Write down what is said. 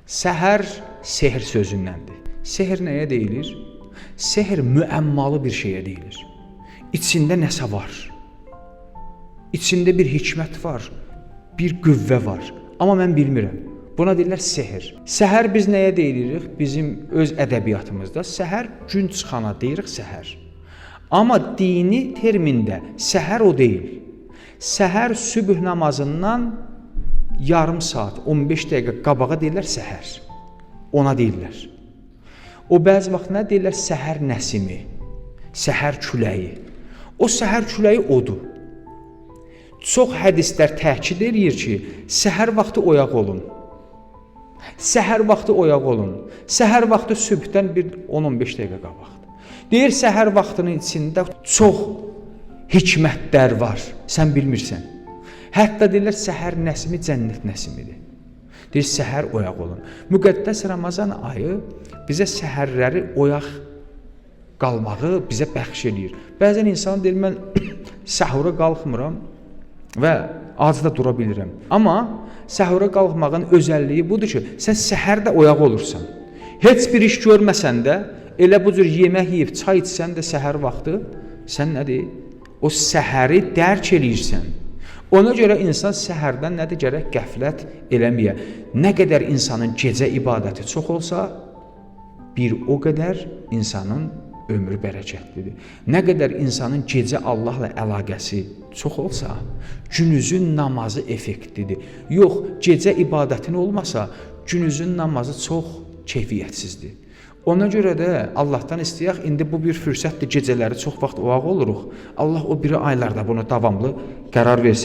Səhər sehr sözündəndir. Sehr nəyə deyilir? Sehr müəmmalı bir şeyə deyilir. İçində nəsə var. İçində bir hikmət var, bir qüvvə var. Amma mən bilmirəm. Buna deyirlər sehr. Səhər biz nəyə deyirik? Bizim öz ədəbiyyatımızda səhər gün çıxana deyirik səhər. Amma dini termində səhər o deyil. Səhər sübh namazından yarım saat, 15 dəqiqə qabağa deyirlər səhər. Ona deyirlər. O bəzi vaxt nə deyirlər? Səhər nəsimi, səhər küləyi. O səhər küləyi odur. Çox hədislər təkid eləyir ki, səhər vaxtı oyaq olun. Səhər vaxtı oyaq olun. Səhər vaxtı sübhdən bir 10-15 dəqiqə qabaqdır. Deyir səhər vaxtının içində çox hikmətlər var. Sən bilmirsən. Hətta deyirlər səhər nəsimi cənnət nəsimidir. Deyir səhər oyaq olun. Müqəddəs Ramazan ayı bizə səhərləri oyaq qalmağı bizə bəxş eləyir. Bəzən insan deyir mən səhura qalxmıram və ac da dura bilirəm. Amma səhura qalxmağın özəlliyi budur ki, sən səhər də oyaq olursan. Heç bir iş görməsən də, elə bu cür yemək yeyib çay içsən də səhər vaxtı sən nədir? O səhəri dərk eləyirsən. Ona görə insan səhərdən nədir gərək qəflət eləməyə. Nə qədər insanın gecə ibadəti çox olsa, bir o qədər insanın ömrü bərəkətlidir. Nə qədər insanın gecə Allahla əlaqəsi çox olsa, günüzün namazı effektlidir. Yox, gecə ibadətin olmasa, günüzün namazı çox keyfiyyətsizdir. Ona görə də Allahdan istəyək, indi bu bir fürsətdir, gecələri çox vaxt oyaq oluruq. Allah o biri aylarda bunu davamlı qərar versin.